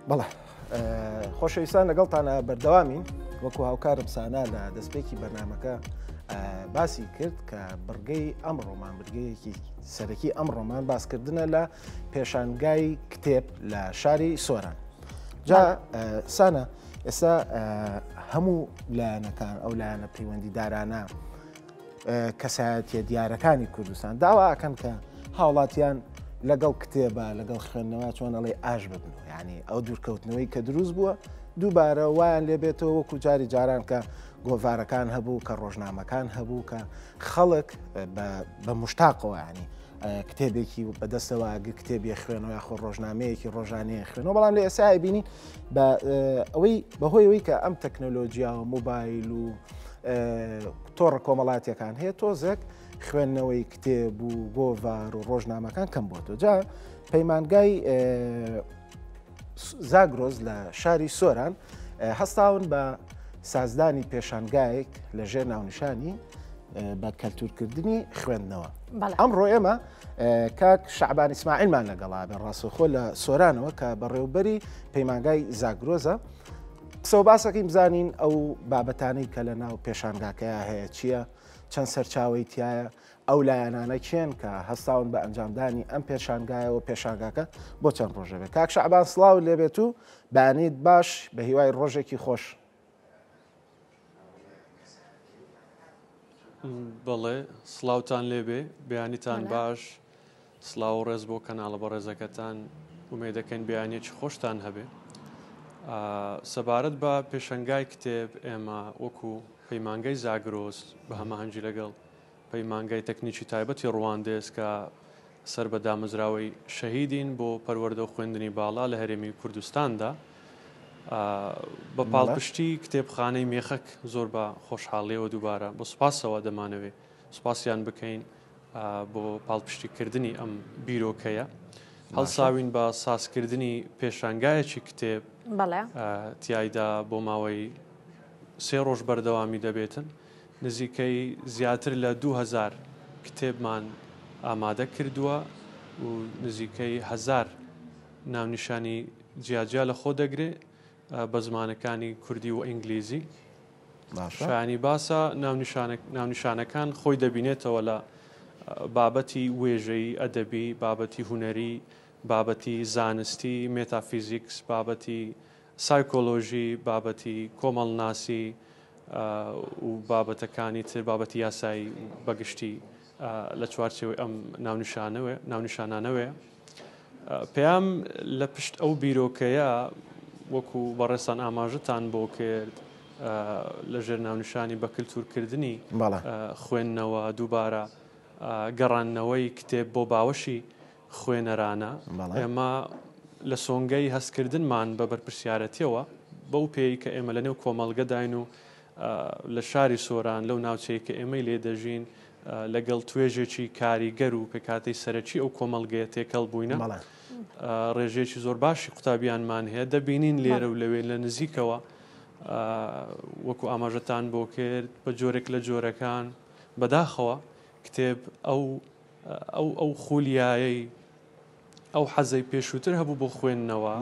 بەڵێ خۆشەویستان لەگەڵتانە بەردەوامین وەکو هاوکارم سانا لە دەستپێکی بەرنمەکە باسی کرد کە بڕگەی ئەمڕۆمان برگەیەکی سەرەکی ئەمڕۆمان باسکردنە لە پێشانگای کتێب لە شاری سۆران جا سانا ئێستا هەموو لایەنەکان ئەو لایەنە پەیوەندیدارانە کەسایەتیە دیارەکانی کوردستان داوا ئەکەن کە هاوڵاتیان لەگەڵ کتێبە لەگەڵ خوێندنەوە چۆن ئەڵێ ئاش ببن ینی ئەو دوورکەوتنەوەی کە دروست بووە دووبارە وایان لێبێتەوە وەکو جاری جاران کە گۆڤارەکان هەبوو کە ڕۆژنامەکان هەبوو کە خەڵک بە مشتاقەوە ینی کتێبێکی بەدەستەوە ئەگر کتێبی خوێنەوە یاخۆ ڕۆژنامەیەکی ڕۆژانەیە خوێنەوە بەڵام لە ئێستا بینین بە ئەوەی بەهۆی ئەوەی کە ئەم تەکنەلۆجیا و مۆبایل و تۆڕە کۆمەڵاتیەکان هەیە تۆزێک خوێندنەوەی کتێب و گۆڤار و ڕۆژنامەکان کەم بۆتەوە جا پەیمانگای زاگرۆز لە شاری سۆران هەستاون بە سازدانی پێشانگایەک لە ژێر ناونیشانی بە کەلتورکردنی خوێندنەوە ئەمڕۆ ئێمە کاک شعبان ئیسماعیلمان لەگەڵا بێ ڕاستەوخۆ لە سۆرانەوە کە بەڕێوبەری پەیمانگای زاگرۆزە قسە و باسەکەی بزانین ئەو بابەتانەی کە لە ناو پێشانگاکەیا هەیە چییە چەند سەرچاوەی تایە ئەو لایەنانە کێن کە هەستاون بە ئەنجامدانی ئەم پێشانگایە و پێشانگاکە بۆ چەند ڕۆژە بێت کاک شەعبان سڵاو لێبێت و بەیانیت باش بە هیوای ڕۆژێکی خۆش. بەڵێ سڵاوتان لێبێ بەیانیتان باش سڵاو و ڕێز بۆ کەناڵە بەڕێزەکەتان ئومێدەکەین بەیانیەکی خۆشتان هەبێ سەبارەت بە پێشەنگای کتێب ئێمە وەکو پەیمانگەی زاگرۆس بە هەماهەنگی لەگەڵ پەیمانگای تەکنیکی تایبەتی ڕواندز کە سەر بە دامەزراوەی شەهیدین بۆ پەروەردە و خوێندنی باڵا لە هەرێمی کوردستاندا بە پاڵپشتی کتێبخانەی مێخەک زۆر بە خۆشحاڵیەوە دووبارە بە سوپاسەوە دەمانەوێ سوپاسیان بکەین بۆ پاڵپشتیکردنی ئەم بیرۆکەیە هەڵساوین بە سازکردنی پێشانگایەکی کتێب تیایدا بۆ ماوەی سێ ڕۆژ بەردەوامی دەبێتن نزیکەی زیاتر لە 2000 کتێبمان ئامادە کردووە و نزیکەی هەزار ناونیشانی جیاجیا لە خۆ دەگرێ بە زمانەکانی کوردی و ئینگلیزی. شایانی باسە ناونیشانەکان خۆی دەبینێتەوە لە بابەتی وێژەیی ئەدەبی، بابەتی هونەری، بابەتی زانستی، مێتافیزیکس، بابەتی سایکۆلۆژی، بابەتی کۆمەڵناسی و بابەتەکانی تر، بابەتی یاسایی بەگشتی لە چوارچێوەی ئەم ناونیشانانەوەیە. پەیام لە پشت ئەو بیرۆکەیە وەکو بەڕێزتان ئاماژەتان بۆ کرد لە ژێر ناونیشانی بە کلتورکردنی خوێندنەوە دووبارە گەڕاندنەوەی کتێب بۆ باوەشی خوێنەرانە ئێمە لە سۆنگەی هەستکردنمان بە بەرپرسیارەتیەوە بەو پێی کە ئێمە لە نێو کۆمەڵگەداین و لە شاری سۆران لەو ناوچەیە کە ئێمەی لێ دەژین لەگەڵ توێژێکی کاریگەر و پێکهاتەی سەرەکی ئەو کۆمەڵگەیە تێکەڵ بووینە. ڕێژەیەکی زۆر باشی قوتابیانمان هەیە دەبینین لێرە و لەوێ لە نزیکەوە وەکو ئاماژەتان بۆ کرد بە جۆرێک لە جۆرەکان بەداخەوە کتێب ئەو ئەو ئەو خولیایەی ئەو حەزەی پێشووتر هەبوو بۆ خوێندنەوە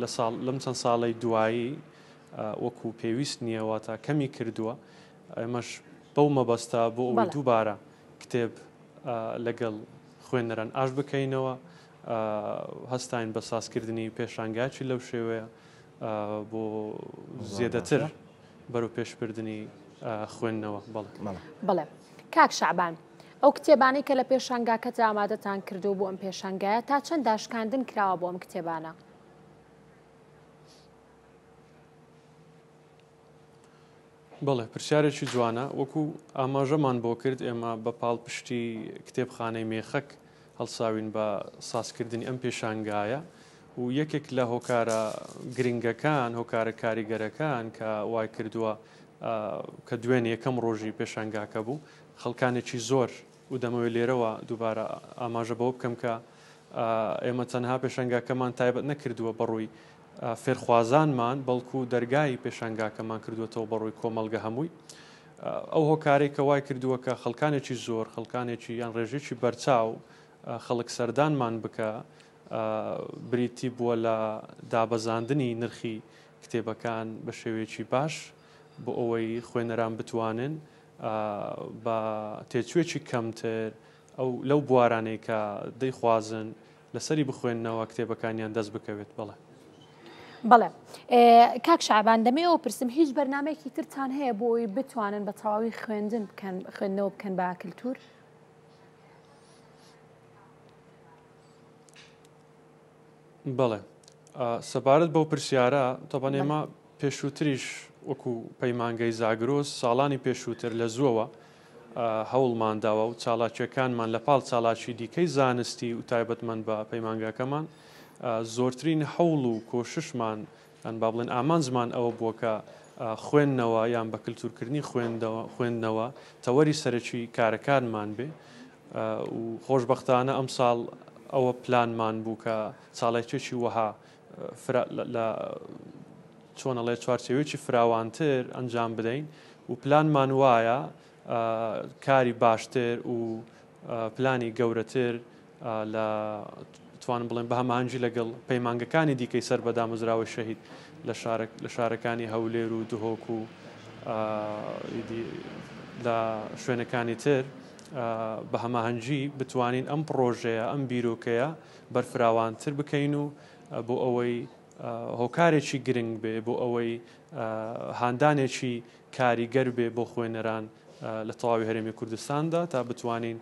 لە ساڵ لەم چەند ساڵەی دوایی وەکو پێویست نییە واتە کەمی کردووە ئێمەش بەو مەبەستە بۆ ئەوەی دووبارە کتێب لەگەڵ خوێنەران ئاش بکەینەوە هەستاین بە سازکردنی پێشانگاچی لەو شێوەیە بۆ زیادەتر بەرەو پێشبردنی خوێندنەوە بەڵێ کاک شەعبان ئەو کتێبانەی کە لە پێشانگاکەتا ئامادەتان کردووە بۆ ئەم پێشانگایە تا چەند داشکاندن کراوە بۆ ئەم کتێبانە؟ بەڵێ پرسیارێکی جوانە وەکو ئاماژەمان بۆ کرد ئێمە بە پاڵپشتی کتێبخانەی مێخەک هەڵساوین بە سازکردنی ئەم پێشانگایە و یەکێک لە هۆکارە گرنگەکان هۆکارە کاریگەرەکان کە وای کردووە کە دوێنێ یەکەم ڕۆژی پێشانگاکە بوو خەڵکانێکی زۆر و دەمەوێت لێرەوە دووبارە ئاماژە بەوە بکەم کە ئێمە تەنها پێشانگاکەمان تایبەت نەکردووە بەڕووی فێرخوازانمان بەڵکو دەرگای پێشانگاکەمان کردووەتەوە بەڕووی کۆمەڵگە هەمووی ئەو هۆکارەی کە وای کردووە کە خەڵکانێکی زۆر خەڵکانێکی یان ڕێژێکی بەرچاو خەڵک سەردانمان بکە. بریتی بووە لە دابەزاندنی نرخی کتێبەکان بە شێوەیەکی باش بۆ ئەوەی خوێنەران بتوانن بە تێچوویەکی کەمتر ئەو لەو بوارانەی کە دەیخوازن لەسەری بخوێننەوە کتێبەکانیان دەست بکەوێت بەڵێ. بەڵێ کاک شەعبان دەمەوێ ئەوە پرسم هیچ بەرنامەیەکی ترتان هەیە بۆ ئەوەی بتوانن بە تەواوی خوێندن بکەن خوێندنەوە بکەن بە کلتور؟ بەڵێ سەبارەت بەو پرسیارە تەبەن ئێمە پێشووتریش وەکو پەیمانگەی زاگرۆس ساڵانی پێشووتر لە زووەوە هەوڵمان داوە و چالاکیەکانمان لە پاڵ چالاکی دیکەی زانستی و تایبەتمەند بە پەیمانگاکەمان زۆرترین هەوڵ و کۆششمان یان با بڵێن ئامانجمان ئەوە بووە کە خوێندنەوە یان بە کلتورکردنی خوێندنەوە تەوەری سەرەکی کارەکانمان بێ و خۆشبەختانە ئەمساڵ ئەوە پلانمان بوو کە چالاکیەکی وەها لە چۆن ئەڵێ چوارچێوەیەکی فراوانتر ئەنجام بدەین و پلانمان وایە کاری باشتر و پلانی گەورەتر لە توانم بڵێم بە هەماهەنگی لەگەڵ پەیمانگەکانی دیکەی سەر بە دامەزراوەی شەهید لە شارە لە شارەکانی هەولێر و دهۆک و لە شوێنەکانی تر بە هەماهەنگی بتوانین ئەم پڕۆژەیە ئەم بیرۆکەیە بەرفراوانتر بکەین و بۆ ئەوەی هۆکارێکی گرنگ بێ بۆ ئەوەی هاندانێکی کاریگەر بێ بۆ خوێنەران لە تەواوی هەرێمی کوردستاندا تا بتوانین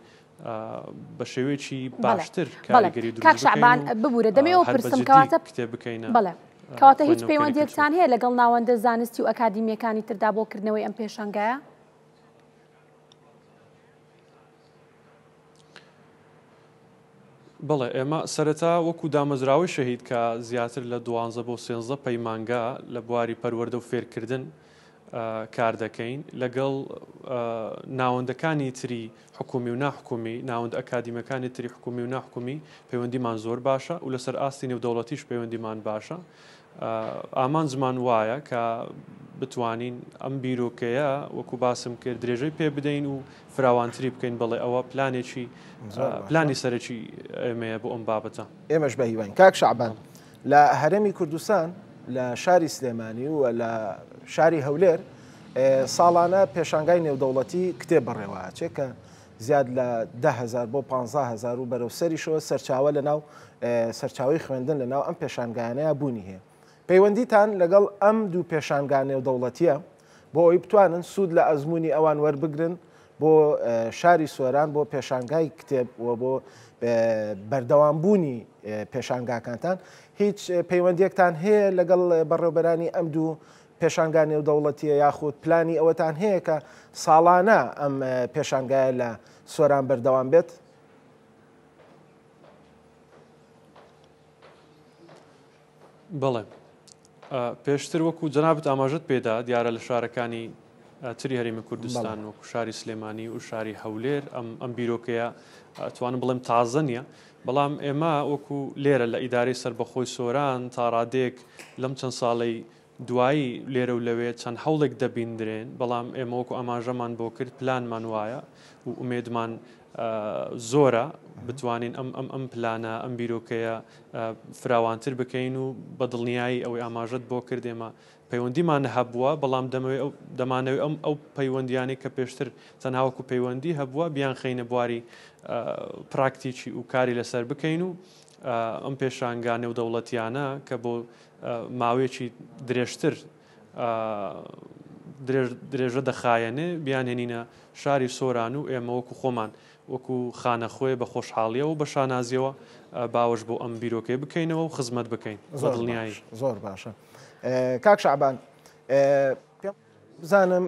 بە شێوەیەکی باشتر کاریگەری دروست کاک شەعبان ببورە دەمێ ئەو پرسم کەواتە کتێب بکەینە بەڵێ کەواتە هیچ پەیوەندیەکتان هەیە لەگەڵ ناوەندە زانستی و ئەکادیمیەکانی تردا بۆ کردنەوەی ئەم پێشانگایە؟ بەڵێ ئێمە سەرەتا وەکو دامەزراوەی شەهید کە زیاتر لە دوانزە بۆ سێنزدە پەیمانگا لە بواری پەروەردە و فێرکردن کار دەکەین لەگەڵ ناوەندەکانی تری حکومی و ناحکومی ناوەند ئەکادیمەکانی تری حکومی و ناحکومی پەیوەندیمان زۆر باشە و لەسەر ئاستی نێودەوڵەتیش پەیوەندیمان باشە ئامانجمان وایە کە بتوانین ئەم بیرۆکەیە وەکو باسم کرد درێژەی پێ بدەین و فراوانتری بکەین بەڵێ ئەوە پلانێکی پلانی سەرەکی ئێمەیە بۆ ئەم بابەتە. ئێمەش بە هیواین کاک شەعبان لە هەرێمی کوردستان لە شاری سلێمانی و لە شاری هەولێر ساڵانە پێشانگای نێودەوڵەتی کتێب بەڕێوەئەچێ کە زیاد لە 10هزار بۆ 15هزار و بەرەو سەریشەوە سەرچاوە لە ناو سەرچاوی خوێندن لە ناو ئەم پێشانگایانەیە بوونی هەیە پەیوەندیتان لەگەڵ ئەم دوو پێشانگا نێودەوڵەتیە بۆ ئەوەی بتوانن سوود لە ئەزموونی ئەوان وەربگرن بۆ شاری سۆران بۆ پێشانگای کتێب و بۆ بەردەوامبوونی پێشانگاکانتان هیچ پەیوەندیەکتان هەیە لەگەڵ بەڕێوبەرانی ئەم دوو پێشانگا نێودەوڵەتیە یاخود پلانی ئەوەتان هەیە کە ساڵانە ئەم پێشانگایە لە سۆران بەردەوام بێت؟ بەڵێ پێشتر وەکو جەنابت ئاماژەت پێدا دیارە لە شارەکانی تری هەرێمی کوردستان وەکو شاری سلێمانی و شاری هەولێر ئەم ئەم بیرۆکەیە توانم بڵێم تازە نییە بەڵام ئێمە وەکو لێرە لە ئیدارەی سەربەخۆی سۆران تاڕادێک لەم چەند ساڵەی دوایی لێرە و لەوێ چەند هەوڵێک دەبیندرێن، بەڵام ئێمە وەکو ئاماژەمان بۆ کرد پلانمان وایە و ئومێدمان زۆرە بتوانین ئەم ئەم ئەم پلانە ئەم بیرۆکەیە فراوانتر بکەین و بە دڵنیایی ئەوەی ئاماژەت بۆ کرد ئێمە پەیوەندیمان هەبووە بەڵام دەمەوێت ئەو دەمانەوێت ئەم ئەو پەیوەندیانەی کە پێشتر تەنها وەکو پەیوەندی هەبووە بیانخەینە بواری پراکتیکی و کاری لەسەر بکەین و ئەم پێشانگا نێودەوڵەتیانە کە بۆ ماوەیەکی درێژتر درێژە دەخایەنێ بیانهێنینە شاری سۆران و ئێمە وەکو خۆمان وەکو خانەخوێ بە خۆشحاڵیەوە و بە شانازیەوە باوەش بۆ ئەم بیرۆکەیە بکەینەوە و خزمەت بکەین بە دڵنیایی. زۆر باشە کاک شەعبان پێم بزانم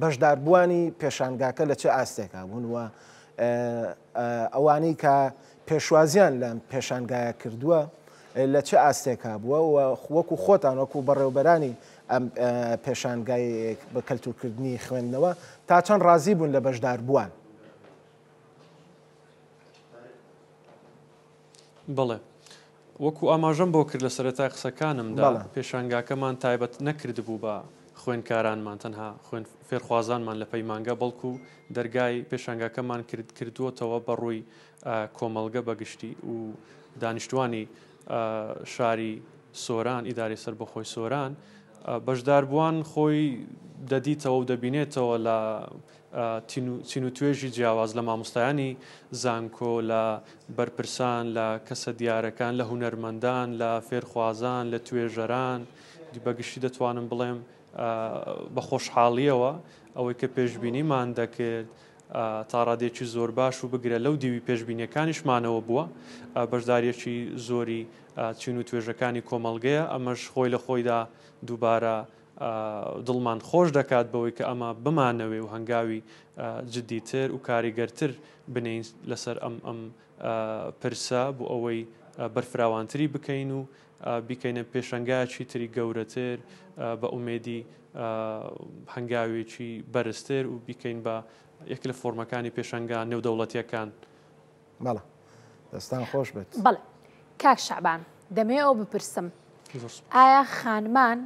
بەشداربووانی پێشانگاکە لە چ ئاستێکا بوون و ئەوانەی کە پێشوازیان لەم پێشانگایە کردووە لە چ ئاستێکا بووە و وەکو خۆتان وەکو بەڕێوبەرانی ئەم پێشانگای بە کەلتورکردنی خوێندنەوە تا چەند ڕازی بوون لە بەشداربووان؟ بەڵێ وەکو ئاماژەم بۆ کرد لە سەرەتای قسەکانمدا پێشانگاکەمان تایبەت نەکردبوو بە خوێندکارانمان تەنها خوێن فێرخوازانمان لە پەیمانگا بەڵکو دەرگای پێشانگاکەمان کرد کردووەتەوە بە ڕووی کۆمەڵگە بە گشتی و. دانیشتوانی شاری سۆران، ئیدارەی سەربەخۆی سۆران، بەشداربووان خۆی دەدیتەوە و دەبینێتەوە لە چین و توێژی جیاواز لە مامۆستایانی زانکۆ، لە بەرپرسان، لە کەسە دیارەکان، لە هونەرمەندان، لە فێرخوازان، لە توێژەران، بە گشتی دەتوانم بڵێم بە خۆشحاڵییەوە ئەوەی کە پێشبینیمان دەکرد تا ڕادەیەکی زۆر باش و بگرە لەو دیوی پێشبینیەکانیشمانەوە بووە، بەشدارییەکی زۆری چین و توێژەکانی کۆمەڵگەیە، ئەمەش خۆی لە خۆیدا دووبارە دڵمان خۆش دەکات بەوەی کە ئەمە بمانەوێ و هەنگاوی جدیتر و کاریگەرتر بنێین لەسەر ئەم ئەم پرسە بۆ ئەوەی بەرفراوانتری بکەین و بیکەینە پێشەنگایەکی تری گەورەتر بە ئومێدی هەنگاوێکی بەرزتر و بیکەین بە یەک لە فۆرمەکانی پێشەنگا نێودەوڵەتیەکان. بەڵێ دەستان خۆش بێت. بەڵێ کاک شەعبان دەمەوێ ئەوە بپرسم ئایا خانمان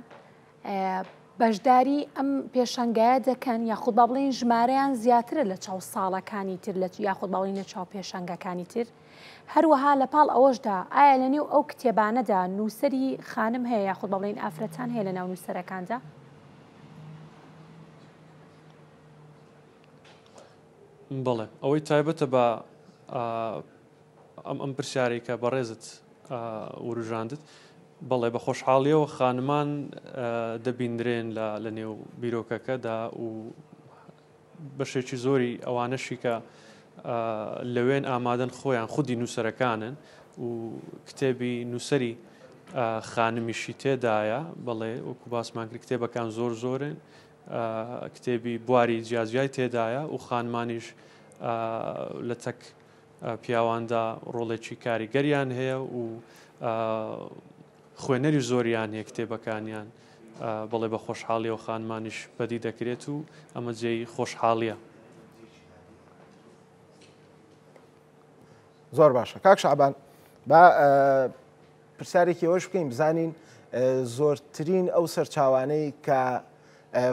بەشداری ئەم پێشەنگایە دەکەن یاخود با بڵێین ژمارەیان زیاترە لە چاو ساڵەکانی تر لە یاخود با بڵێین لە چاو پێشەنگەکانی تر هەروەها لە پاڵ ئەوەشدا ئایا لە نێو ئەو کتێبانەدا نووسەری خانم هەیە یاخود با بڵێین ئافرەتان هەیە لە ناو نووسەرەکاندا؟ بەڵێ ئەوەی تایبەتە بە ئەم ئەم پرسیارەی کە بەڕێزت وروژاندت بەڵێ بە خۆشحاڵیەوە خانمان دەبیندرێن لە لە نێو بیرۆکەکەدا و بەشێکی زۆری ئەوانەشی کە لەوێن ئامادەن خۆیان خودی نووسەرەکانن و کتێبی نووسەری خانمیشی تێدایە بەڵێ وەکو باسمان کرد کتێبەکان زۆر زۆرن کتێبی بواری جیاجیای تێدایە و خانمانیش لە تەک پیاواندا ڕۆڵێکی کاریگەریان هەیە و خوێنەری زۆریان هەیە کتێبەکانیان بەڵێ بە خۆشحاڵیەوە خانمانیش بەدی دەکرێت و ئەمە جێی خۆشحاڵیە. زۆر باشە کاک شعبان با پرسیارێکی ئەوەش بکەین بزانین زۆرترین ئەو سەرچاوانەی کە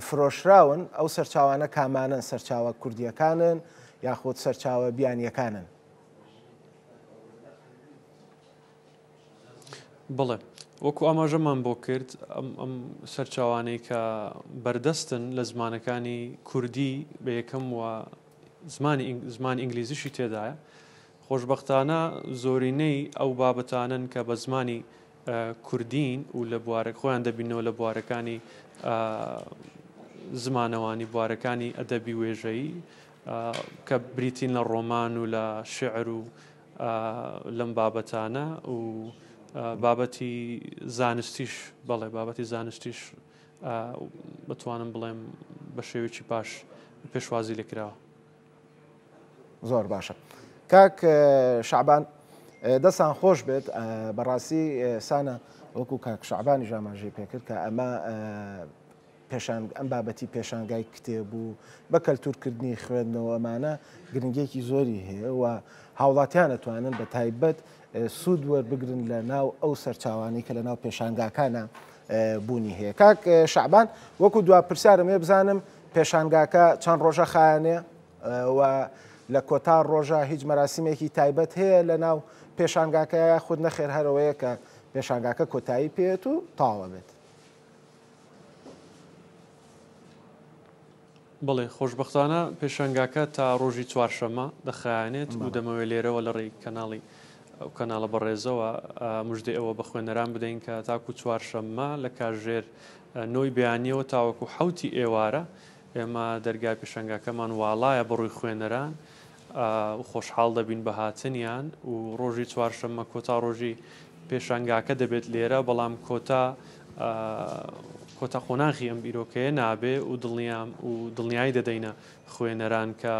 فرۆشراون ئەو سەرچاوانە کامانەن سەرچاوە کوردیەکانن یاخود سەرچاوە بیانیەکانن؟ بڵێ وەکو ئاماژەمان بۆ کرد ئەم سەرچاوانەی کە بەردەستن لە زمانەکانی کوردی بە یەکەم و زمانی زمانی ئینگلیزیشی تێدایە خۆشبەختانە زۆرینەی ئەو بابەتانەن کە بە زمانی کوردین و لە بوارە خۆیان دەبینەوە لە بوارەکانی زمانەوانی بوارەکانی ئەدەبی وێژەیی کە بریتین لە ڕۆمان و لە شعر و لەم بابەتانە و بابەتی زانستیش بەڵێ بابەتی زانستیش بتوانم بڵێم بە شێوەیەکی باش پێشوازی لێکراوە. زۆر باشە کاک شعبان دەستان خۆش بێت بەڕاستی سانە وەکو کاک شعبانی ژاماژەی پێکرد کە ئەمە پێشان ئەم بابەتی پێشانگای کتێب و بە کەلتورکردنی خوێندنەوە ئەمانە گرنگێکی زۆری هەیە و هاوڵاتیان ئەتوانن بە تایبەت سوود وەربگرن لە ناو ئەو سەرچاوانەی کە لە ناو پێشانگاکانە بوونی هەیە کاک شعبان وەکو دوا پرسیارم هەیە بزانم پێشانگاکە چەند ڕۆژە خایەنێ و لە کۆتا ڕۆژە هیچ مەراسیمێکی تایبەت هەیە لە ناو پێشانگاکە یاخود نەخێر هەرەوەیە کە پێشانگاکە کۆتایی پێێت و تاوە بێت. بەڵێ، خۆشبەختانە پێشانگاکە تا ڕۆژی چوارشەممە دەخایەنێت و دەمەوێت لێرەوە لە ڕێی کەناڵی ئەو کەناڵە بەڕێزەوە مژدەی ئەوە بە خوێنەران بدەین کە تاکو چوارشەممە لە کاژێر نۆی بەیانیەوە تاوەکو حەوتی ئێوارە ئێمە دەرگای پێشانگاکەمان واڵایە بەڕووی خوێنەران و خۆشحاڵ دەبین بە هاتنیان و ڕۆژی چوارشەممە کۆتا ڕۆژی پێشانگاکە دەبێت لێرە، بەڵام کۆتا کۆتا قۆناغی ئەم بیرۆکەیە نابێ و دڵنیام و دڵنیایی دەدەینە خوێنەران کە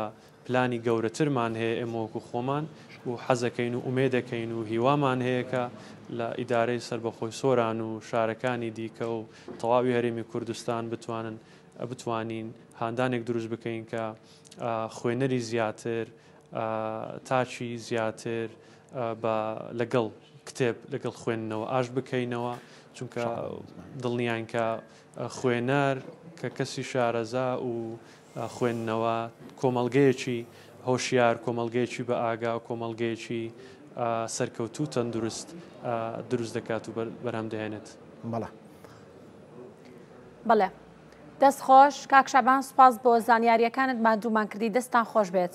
پلانی گەورەترمان هەیە ئێمە وەکو خۆمان و حەزەکەین و ئومێدەکەین و هیوامان هەیە کە لە ئیدارەی سەربەخۆی سۆران و شارەکانی دیکە و تەواوی هەرێمی کوردستان بتوانن بتوانین هاندانێک دروست بکەین کە خوێنەری زیاتر تاکی زیاتر بە لەگەڵ کتێب لەگەڵ خوێندنەوە ئاش بکەینەوە چونکە دڵنیان کە خوێنەر کە کەسی شارەزا و خوێندنەوە کۆمەڵگەیەکی هۆشیار کۆمەڵگەیەکی بە ئاگا و کۆمەڵگەیەکی سەرکەوتوو تەندروست دروست دەکات و بەرهەم دەهێنێت. بەڵێ. بەڵێ دەست خۆش کاک شەعبان سوپاس بۆ زانیاریەکانت ماندوومان کردی دەستتان خۆش بێت.